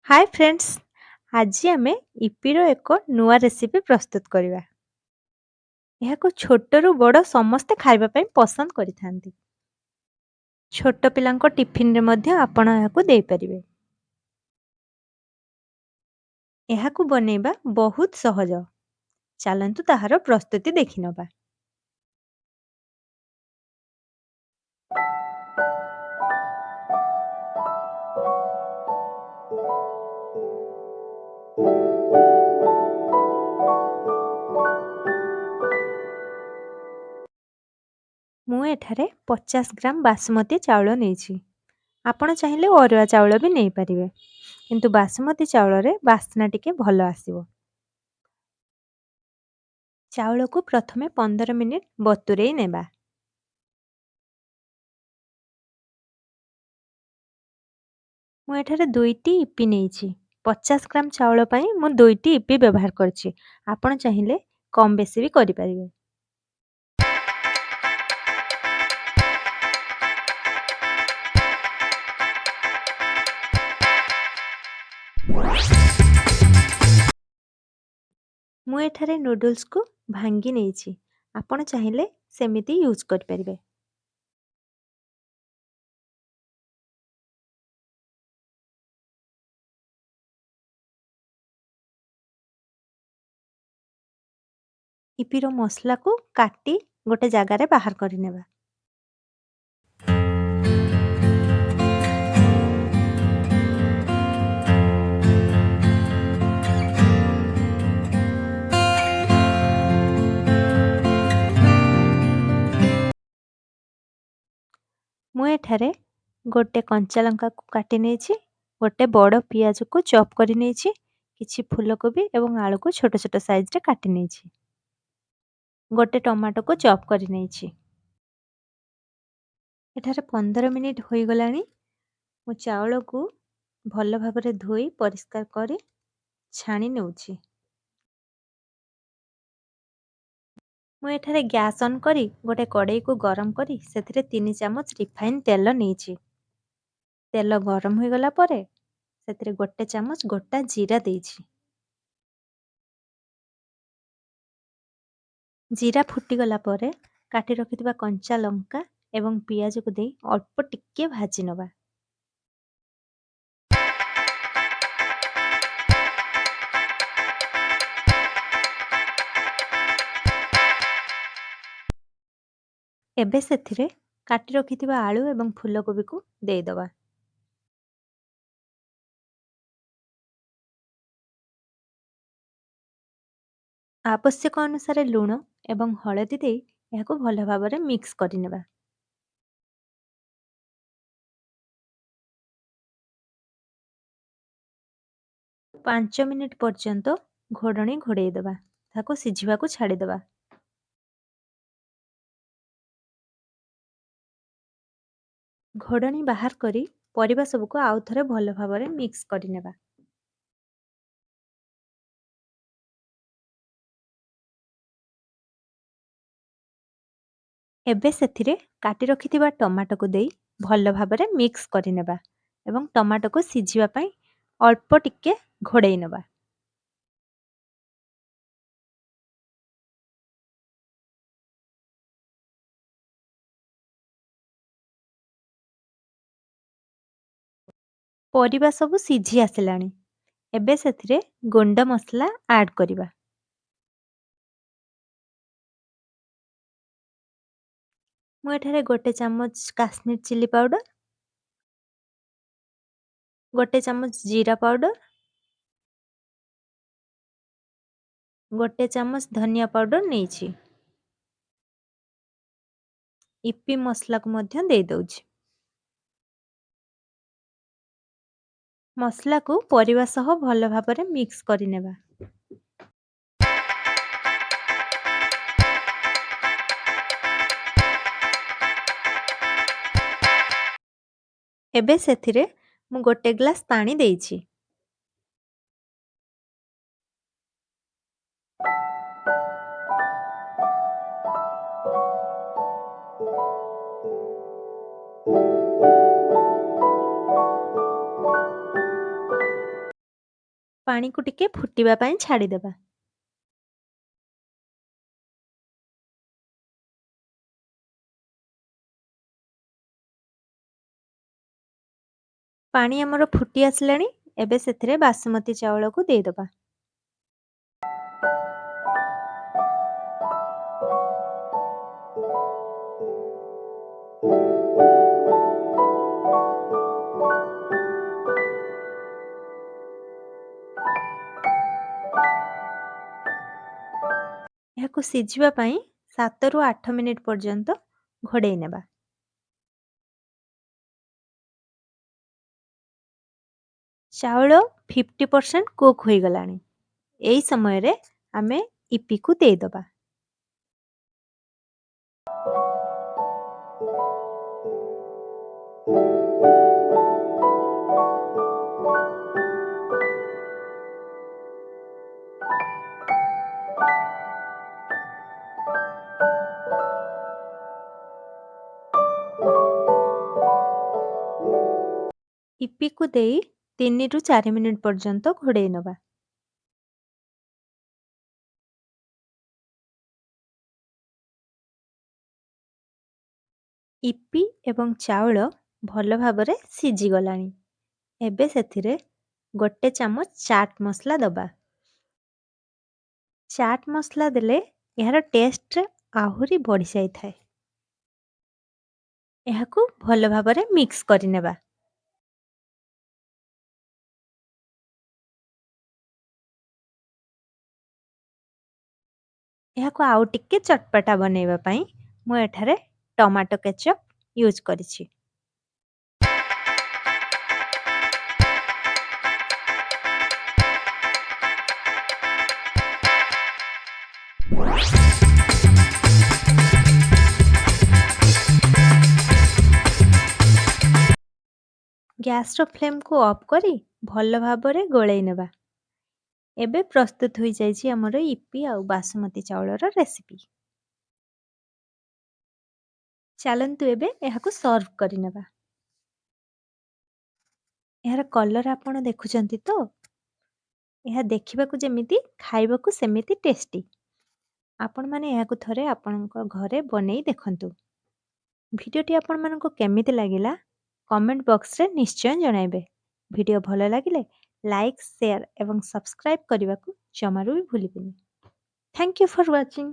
ହାଏ friends, ଆଜି ଆମେ ଇପିର ଏକ ନୂଆ ରେସିପି ପ୍ରସ୍ତୁତ କରିବା। ଏହାକୁ ଛୋଟରୁ ବଡ଼ ସମସ୍ତେ ଖାଇବା ପାଇଁ ପସନ୍ଦ କରିଥାନ୍ତି। ଛୋଟ ପିଲାଙ୍କ ଟିଫିନରେ ମଧ୍ୟ ଆପଣ ଏହାକୁ ଦେଇପାରିବେ। ଏହାକୁ ବନେଇବା ବହୁତ ସହଜ। ଚାଲନ୍ତୁ ତାହାର ପ୍ରସ୍ତୁତି ଦେଖିନେବା। ମୁଁ ଏଠାରେ 50 ଗ୍ରାମ ବାସୁମତୀ ଚାଉଳ ନେଇଛି। ଆପଣ ଚାହିଁଲେ ଅରୁଆ ଚାଉଳ ବି ନେଇପାରିବେ, କିନ୍ତୁ ବାସୁମତୀ ଚାଉଳରେ ବାସ୍ନା ଟିକେ ଭଲ ଆସିବ। ଚାଉଳକୁ ପ୍ରଥମେ 15 ମିନିଟ୍ ବତୁରେଇ ନେବା। ମୁଁ ଏଠାରେ 2ଟି ଇପି ନେଇଛି। 50 ଗ୍ରାମ ଚାଉଳ ପାଇଁ ମୁଁ 2ଟି ଇପି ବ୍ୟବହାର କରିଛି। ଆପଣ ଚାହିଁଲେ କମ୍ ବେଶୀ ବି କରିପାରିବେ। ମୁଁ ଏଠାରେ ନୁଡଲ୍ସକୁ ଭାଙ୍ଗି ନେଇଛି। ଆପଣ ଚାହିଁଲେ ସେମିତି ୟୁଜ୍ କରିପାରିବେ। ଇପିର ମସଲାକୁ କାଟି ଗୋଟେ ଜାଗାରେ ବାହାର କରିନେବା। ମୁଁ ଏଠାରେ ଗୋଟେ କଞ୍ଚା ଲଙ୍କାକୁ କାଟି ନେଇଛି, ଗୋଟେ ବଡ଼ ପିଆଜକୁ ଚପ୍ କରି ନେଇଛି, କିଛି ଫୁଲକୋବି ଏବଂ ଆଳୁକୁ ଛୋଟ ଛୋଟ ସାଇଜରେ କାଟି ନେଇଛି, ଗୋଟେ ଟମାଟୋକୁ ଚପ୍ କରି ନେଇଛି। ଏଠାରେ 15 ମିନିଟ୍ ହୋଇଗଲାଣି। ମୁଁ ଚାଉଳକୁ ଭଲ ଭାବରେ ଧୋଇ ପରିଷ୍କାର କରି ଛାଣି ନେଉଛି। ମୁଁ ଏଠାରେ ଗ୍ୟାସ୍ ଅନ୍ କରି ଗୋଟେ କଡ଼େଇକୁ ଗରମ କରି ସେଥିରେ 3 ଚାମଚ ରିଫାଇନ୍ ତେଲ ନେଇଛି। ତେଲ ଗରମ ହୋଇଗଲା ପରେ ସେଥିରେ 1 ଚାମଚ ଗୋଟା ଜିରା ଦେଇଛି। ଜିରା ଫୁଟିଗଲା ପରେ କାଟି ରଖିଥିବା କଞ୍ଚା ଲଙ୍କା ଏବଂ ପିଆଜକୁ ଦେଇ ଅଳ୍ପ ଟିକେ ଭାଜି ନେବା। ଏବେ ସେଥିରେ କାଟି ରଖିଥିବା ଆଳୁ ଏବଂ ଫୁଲକୋବିକୁ ଦେଇଦେବା। ଆବଶ୍ୟକ ଅନୁସାରେ ଲୁଣ ଏବଂ ହଳଦୀ ଦେଇ ଏହାକୁ ଭଲ ଭାବରେ ମିକ୍ସ କରିନେବା। 5 ମିନିଟ୍ ପର୍ଯ୍ୟନ୍ତ ଘୋଡ଼ଣୀ ଘୋଡ଼େଇ ଦେବା। ତାକୁ ସିଝିବାକୁ ଛାଡ଼ିଦେବା। ଘୋଡ଼ଣୀ ବାହାର କରି ପରିବା ସବୁକୁ ଆଉ ଥରେ ଭଲ ଭାବରେ ମିକ୍ସ କରିନେବା। ଏବେ ସେଥିରେ କାଟି ରଖିଥିବା ଟମାଟୋକୁ ଦେଇ ଭଲ ଭାବରେ ମିକ୍ସ କରିନେବା ଏବଂ ଟମାଟୋକୁ ସିଝିବା ପାଇଁ ଅଳ୍ପ ଟିକେ ଘୋଡ଼େଇ ନେବା। ପରିବା ସବୁ ସିଝି ଆସିଲାଣି। ଏବେ ସେଥିରେ ଗୁଣ୍ଡ ମସଲା ଆଡ଼୍ କରିବା। ମୁଁ ଏଠାରେ 1 ଚାମଚ କାଶ୍ମୀର ଚିଲି ପାଉଡ଼ର, 1 ଚାମଚ ଜିରା ପାଉଡ଼ର, 1 ଚାମଚ ଧନିଆ ପାଉଡ଼ର ନେଇଛି। ଇପି ମସଲାକୁ ମଧ୍ୟ ଦେଇଦେଉଛି। ମସଲାକୁ ପରିବା ସହ ଭଲ ଭାବରେ ମିକ୍ସ କରିନେବା। ଏବେ ସେଥିରେ ମୁଁ 1 ଗ୍ଲାସ୍ ପାଣି ଦେଇଛି। ପାଣିକୁ ଟିକେ ଫୁଟିବା ପାଇଁ ଛାଡ଼ିଦେବା। ପାଣି ଆମର ଫୁଟି ଆସିଲାଣି। ଏବେ ସେଥିରେ ବାସୁମତୀ ଚାଉଳକୁ ଦେଇଦେବା। ଏହାକୁ ସିଝିବା ପାଇଁ 7ରୁ 8 ମିନିଟ୍ ପର୍ଯ୍ୟନ୍ତ ଘୋଡ଼େଇ ନେବା। ଚାଉଳ 50% କୁକ୍ ହୋଇଗଲାଣି। ଏହି ସମୟରେ ଆମେ ଇପିକୁ ଦେଇଦେବା। ଇପିକୁ ଦେଇ 3ରୁ 4 ମିନିଟ୍ ପର୍ଯ୍ୟନ୍ତ ଘୋଡ଼େଇ ନେବା। ଇପି ଏବଂ ଚାଉଳ ଭଲ ଭାବରେ ସିଝିଗଲାଣି। ଏବେ ସେଥିରେ 1 ଚାମଚ ଚାଟ୍ ମସଲା ଦେବା। ଚାଟ୍ ମସଲା ଦେଲେ ଏହାର ଟେଷ୍ଟ ଆହୁରି ବଢ଼ିଯାଇଥାଏ। ଏହାକୁ ଭଲ ଭାବରେ ମିକ୍ସ କରିନେବା। ଏହାକୁ ଆଉ ଟିକେ ଚଟପଟା ବନେଇବା ପାଇଁ ମୁଁ ଏଠାରେ ଟମାଟୋ କେଚଅପ୍ ୟୁଜ୍ କରିଛି। ଗ୍ୟାସ୍ର ଫ୍ଲେମ୍କୁ ଅଫ୍ କରି ଭଲ ଭାବରେ ଗୋଳେଇ ନେବା। ଏବେ ପ୍ରସ୍ତୁତ ହୋଇଯାଇଛି ଆମର ଇପି ଆଉ ବାସୁମତୀ ଚାଉଳର ରେସିପି। ଚାଲନ୍ତୁ ଏବେ ଏହାକୁ ସର୍ଭ କରିନେବା। ଏହାର କଲର୍ ଆପଣ ଦେଖୁଛନ୍ତି ତ? ଏହା ଦେଖିବାକୁ ଯେମିତି ଖାଇବାକୁ ସେମିତି ଟେଷ୍ଟି। ଆପଣମାନେ ଏହାକୁ ଥରେ ଆପଣଙ୍କ ଘରେ ବନେଇ ଦେଖନ୍ତୁ। ଭିଡ଼ିଓଟି ଆପଣମାନଙ୍କୁ କେମିତି ଲାଗିଲା କମେଣ୍ଟ ବକ୍ସରେ ନିଶ୍ଚୟ ଜଣାଇବେ। ଭିଡ଼ିଓ ଭଲ ଲାଗିଲେ ଲାଇକ୍, ସେୟାର ଏବଂ ସବସ୍କ୍ରାଇବ୍ କରିବାକୁ ଜମାରୁ ବି ଭୁଲିବେନି। Thank you for watching.